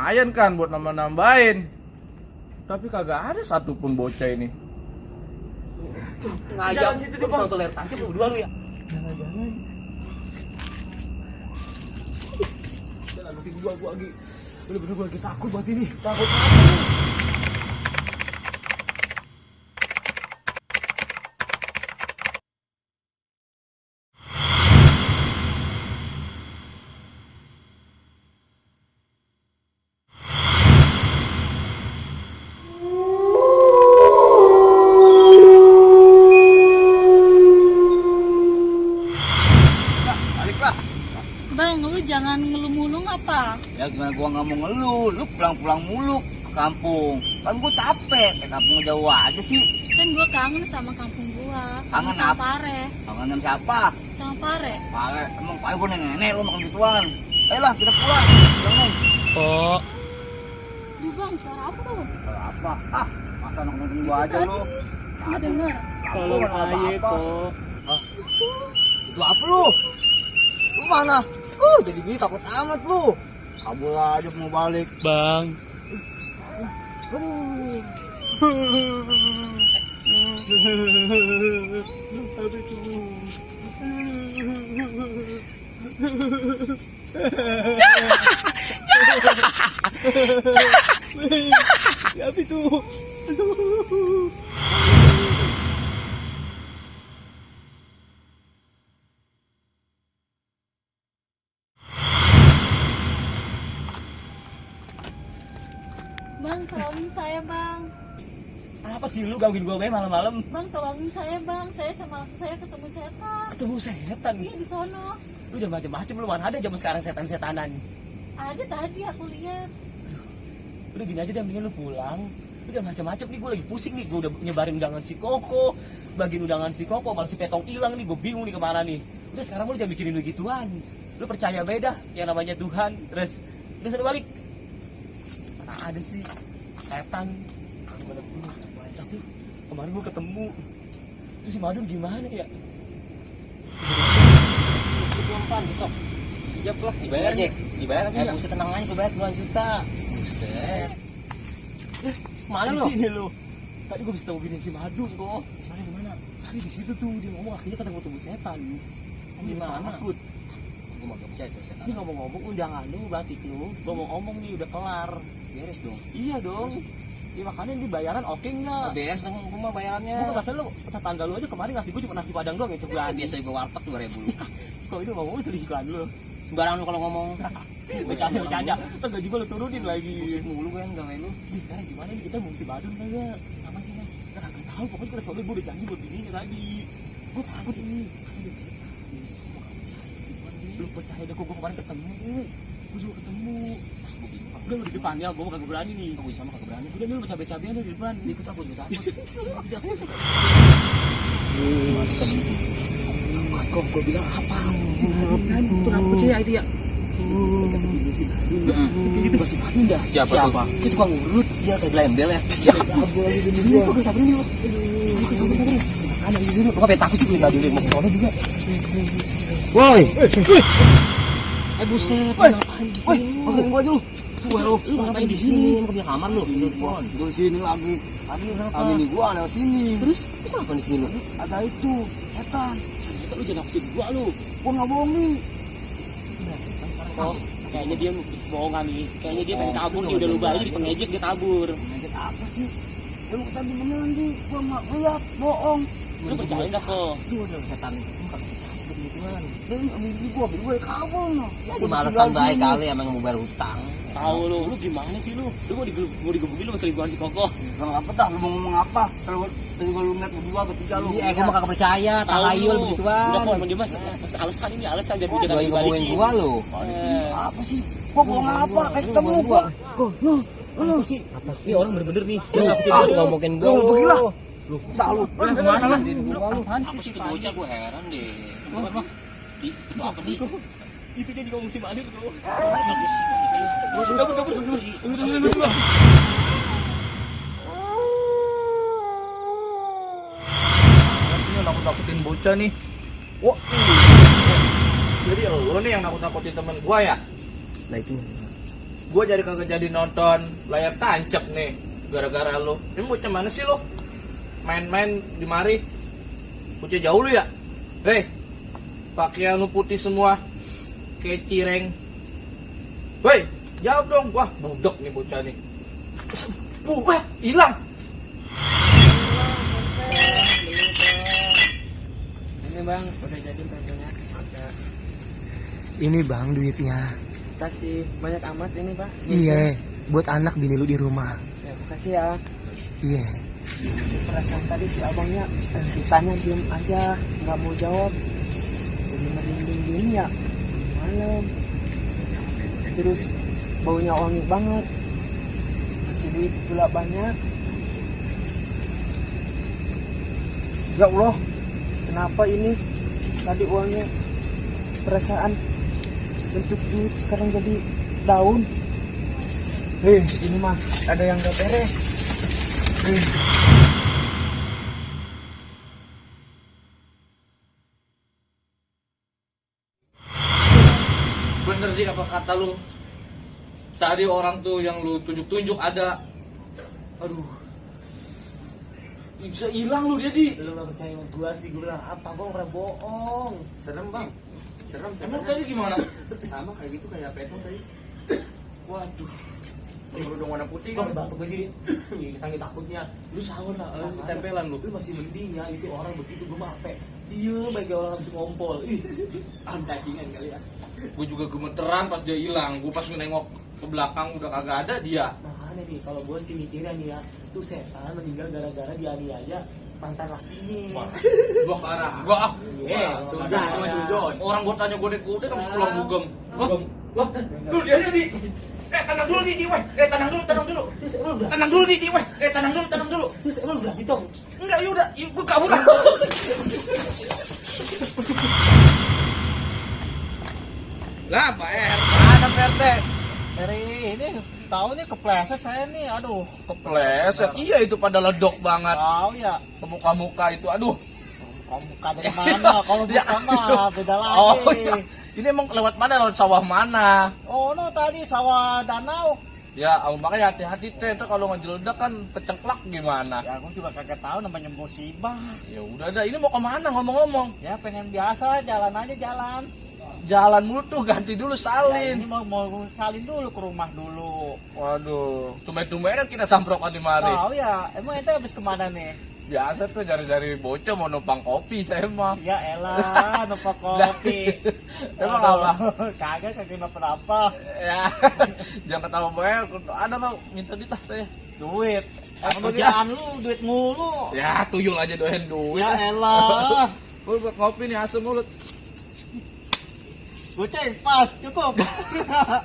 lumayan kan buat nambah-nambahin. Tapi kagak ada satupun bocah ini. Ngajak situ tuh bang, layar tancap lu berdua lu ya. Jangan-jangan. Jangan nanti gua lagi. Bener-bener gua lagi takut buat ini. Takut apa nih? Bang, lu jangan ngeluh mulu apa? Ya gimana gua nggak mau ngeluh, lu pulang-pulang mulu ke kampung. Kan gua capek, kayak kampung jauh aja sih. Kan gua kangen sama kampung gua. Kangen sama apa? Pare. Kangen siapa? Sama Pare. Pare, emang Pare gua nenek lu makan gituan. Ayolah kita pulang. Jangan. Oh, Duh bang, suara apa tuh? Apa? Ah, masa nongkrong gua aja lu. Nggak denger. tolong aja kok. Itu apa lu? Lu mana? Jadi gini takut amat lu. Kabur aja mau balik. Bang, apa itu? Bang, tolongin saya bang. Apa sih lu gangguin gua malam-malam? Bang, tolongin saya bang. Saya ketemu setan. Ketemu setan. Iya di sono. Lu jangan macem-macem, lu mana ada zaman sekarang setan-setanan. Ada tadi aku lihat. Udah gini aja deh, mendingan lu pulang. Lu jangan macem-macem nih, gua lagi pusing nih. Gua udah nyebarin undangan si Koko, bagiin undangan si Koko, malah si Petong hilang nih. Gua bingung nih kemana nih. Udah sekarang lu jangan mikirin lu gituan. Lu percaya beda yang namanya Tuhan. Terus udah sudah balik. Mana ada sih setan? Gimana pun. Tapi kemarin gua ketemu. Terus si Madun gimana ya? Belum besok. Siap lah, Dibayar, Jack. Dibayar lagi ya? Buset tenang aja, gua bayar puluhan juta. Buset. Mana Di lu? sini lo. Tadi gua bisa ketemu bini si Madun kok. Mana di mana? Tadi di situ tuh dia ngomong akhirnya kata gua temu setan. Gimana? Takut. Gua mau percaya sama setan. Ini ngomong-ngomong undangan lu batik lu. Gua mau ngomong nih udah kelar. Beres dong. Iya dong. Ya makanya ini bayaran oke nggak? Beres dong gua mah bayarannya. Gua ngerasa lu tetangga lu aja kemarin ngasih gua cuma nasi padang doang yang sebulan. Biasa gua warteg 2.000 lu. Kok itu ngomong selingkuhan lu? Sembarang lu kalau ngomong. Bercanda. Ntar gaji gua lu turunin lagi. Buset mulu kan gawe lu. Ini sekarang gimana nih kita mau si Badun kagak? Sama sih Mas. Kita kagak tahu pokoknya kita soalnya gua udah janji buat bininya tadi. Gua takut ini. Ada setan. Gua gak percaya. Lu percaya deh, gua kemarin ketemu. Gua juga ketemu. Udah lu di depan ya, gua kagak berani nih. Gua sama kagak berani. Udah nih lu cabe-cabean di depan. Ikut aku juga takut. Kok gua bilang apa? Kan itu gak percaya dia. Itu masih Badun dah. Siapa? Itu tukang urut. Iya kayak gelembel ya. Abu lagi gini gua. Kok sabarin lu? Kok sabarin. Ada di sini. Kok takut sih enggak dulu mau ke sono juga. Woi. Buset, Woi. ngapain di Woi, sini? makan gua dulu. Lu ngapain di sini? Mau ke kamar lu? Gua di sini lagi. Tadi kenapa? Kami nih gua lewat sini. Terus lu kenapa di sini lu? Ada itu setan. Ternyata lu jangan naksir gua lu. Gua nggak bohong nih. Oh, kayaknya dia bohongan nih. Kayaknya dia pengen kabur nih, udah lu bayar di pengejek dia kabur. Ngajak apa sih? Lu tadi beneran di. Gua nggak lihat bohong. Lu percaya enggak kok? Lu ada setan. Gua nggak percaya begituan. Dan ambil gua kabur no. Itu alasan baik kali emang mau bayar hutang. Tahu lu gimana sih lu? Lu mau digebukin lu sama selingkuhan si Koko? Bang apa dah? Lu mau ngomong apa? Kalau tadi gua lu ngeliat berdua bertiga lu. Iya, gua mah kagak percaya, tahayul begituan. Udah kok emang dia mas alasan ini alasan biar gue jangan Gua ngomongin dibalikin. gua lu. Apa sih? Gua bohong apa? Kayak ketemu gua. Apa sih? Ini orang bener-bener nih. Dia ngakutin Ah, gua. ngomongin gua. Lu pergi lah. Lu salut. Kemana lah? Apa sih itu bocah gua heran deh. Itu apa nih? Itu dia ngomong si Madir tuh. Kabur. Sini nakut-nakutin bocah nih. Wah. Jadi lo nih yang nakut-nakutin temen gua ya? Nah itu Gue jadi kagak jadi nonton layar tancap nih gara-gara lu. Ini bocah mana sih lu? Main-main di mari. Bocah jauh lu ya? Hei, pakaian lu putih semua kayak cireng. Woi, jawab dong. Wah, budak nih bocah nih. Wah, hilang. Ini bang, udah jadi tentunya. Ini bang duitnya. Kasih banyak amat ini pak. Iya, buat anak bini lu di rumah. Ya, makasih ya. Iya. Perasaan tadi si abangnya ditanya diem aja, nggak mau jawab. Jadi merinding gini ya, malam. Terus baunya wangi banget. Masih duit pula banyak. Ya Allah, kenapa ini? Tadi uangnya perasaan bentuk duit sekarang jadi daun. Ini mah ada yang gak beres. Bener sih apa kata lu. Tadi orang tuh yang lu tunjuk-tunjuk ada. Aduh. Bisa hilang lu dia di. Lu gak percaya sama gua sih, gua bilang apa gua pernah bohong. Serem bang. Serem. Emang tadi gimana? Sama kayak gitu kayak petong tadi. Waduh. Ini berudung warna putih Bang kan? batuk aja dia. Saking takutnya. Lu sahur lah, lu tempelan lu. Lu masih mending ya itu orang begitu gua mah apa? Dia baik orang habis ngompol. Ih, Cacingan kali ya. Gue juga gemeteran pas dia hilang. Gue pas nengok ke belakang udah kagak ada dia. makanya nih kalau gua sih mikirnya nih ya, tuh setan meninggal gara-gara dianiaya mantan lakinya. Gua parah. Gua Sujon. orang gua tanya gue kuda kan pulang bugem. Wah, lu dia di. Tenang dulu di weh. Tenang dulu. Terus emang udah, Tenang dulu di weh. Tenang dulu. terus emang udah ditong. Enggak, yaudah, gue kabur. Lah, Pak RT. Ada PRT. Dari ini tahu nih kepleset saya nih. Aduh, Kepleset. Iya, itu pada ledok banget. tahu ya. Ke muka-muka itu. Aduh. Kamu muka dari mana? Kalau Ya. bukan mah beda lagi. Oh, iya. Ini emang lewat mana? Lewat sawah mana? Oh, no, tadi sawah danau. Ya, makanya hati-hati teh. Ntar kalau ngejeledak kan kecengklak gimana? Ya, aku juga kagak tahu namanya musibah. Ya udah dah. Ini mau kemana ngomong-ngomong? Ya, pengen biasa jalan aja jalan. Jalan mulu tuh, ganti dulu Ya, salin. ini mau salin dulu ke rumah dulu. Waduh, tumben-tumbenan kita samprokan di mari. Tahu ya, emang ente habis kemana nih? Biasa tuh dari bocah mau numpang kopi saya mah. Ya elah, numpah kopi. Emang Aduh, apa? kagak kenapa-napa. Ya, jangan ketawa banyak. Ada mau minta duit lah saya. Duit. Apa Kerjaan lu duit mulu. Ya, tuyul aja doain duit. Ya elah. Gue buat kopi nih asem mulut. Goceng pas, cukup.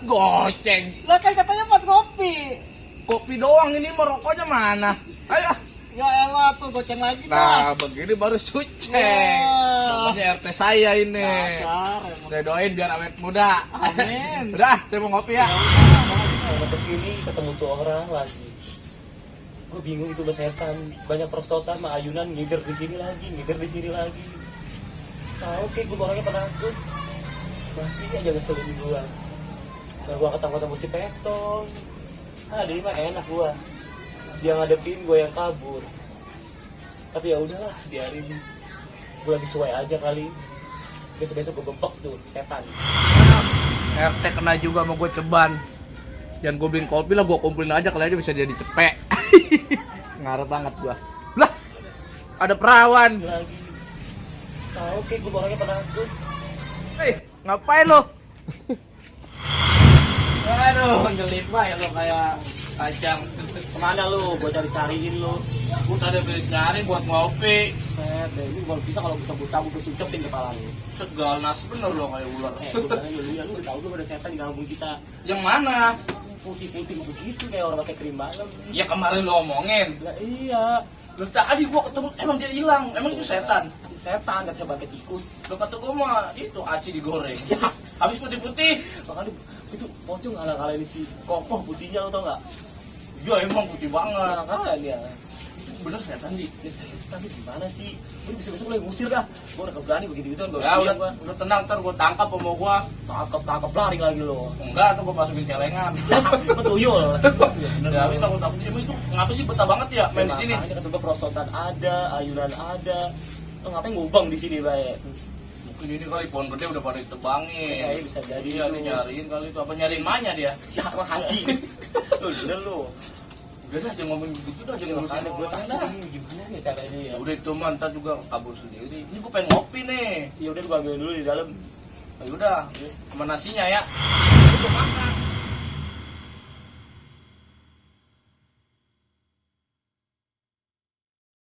Goceng. Lah kan katanya pas kopi. Kopi doang ini mau rokoknya mana? Ayo. Ya elah tuh goceng lagi Nah, begini baru suceng. Wah. Namanya RT saya ini. Dasar, emang. Saya doain biar awet muda. Amin. Udah, saya mau ngopi ya. Sampai kesini ketemu tuh orang lagi. Gue bingung itu udah setan. Banyak prostotan sama ayunan ngider di sini lagi. Nah, oke, gue orangnya penakut. Masih aja ngeselin gue. Nah, gue ketemu si Petong. Dia mah enak gue. Dia ngadepin gue yang kabur. Tapi ya udahlah, biarin. Gue lagi suai aja kali. Besok-besok gue bebek tuh setan. RT kena juga sama gue ceban. Jangan gue beliin kopi lah, gue kumpulin aja kali aja bisa jadi cepek. Ngarep banget gue. Lah, ada perawan. Lagi. Nah, oke, gue orangnya penakut. Hei, ngapain lo? Aduh, ngelit ya lo kayak kacang. Kemana lu? Gue cari-cariin lu. Gue tadi habis nyari buat ngopi. Set, deh. Ini kalau bisa gue cabut, gue sucepin kepala lu. Seganas bener lo kayak ular. Gue bilangin dulu ya, lu udah tau lu ada setan di kampung kita. Yang mana? Putih-putih begitu kayak orang pakai krim malam. Ya kemarin lo omongin. Lah iya. Lo tadi gue ketemu, emang dia hilang. Emang itu setan. Setan kan saya pakai tikus. Lo kata gue mah itu aci digoreng. Habis putih-putih. Makanya itu pocong ala-ala ini si kokoh putihnya lu tau nggak? Ya emang putih banget. Nah, kan ya. bener setan di. Ini setan nih gimana sih? Gue besok-besok mulai ngusir dah. Gue udah keberani begitu-gitu kan. Ya udah tenang, ntar gue tangkap sama gue. Tangkap lari lagi lo. Enggak, tuh gue masukin celengan. Betuyul. Ya, tapi takut itu ngapa sih betah banget ya main di sini? Makanya kata gue perosotan ada, ayunan ada. Lo ngapain ngubang di sini, baik? Mungkin ini kali pohon gede udah pada ditebangin. Kayaknya bisa jadi. Iya, dia nyariin kali itu apa nyariin mahnya dia? Ya, emang haji. Lo bener lo. Udah dah, jangan ngomongin begitu dah, jangan ngurusin Makanya gue gue dah. gimana nih caranya ya? Ya udah itu mah ntar juga kabur sendiri. Ini gue pengen ngopi nih. Ya udah gue ambil dulu di dalam. Ya udah, sama nasinya ya. Gue makan.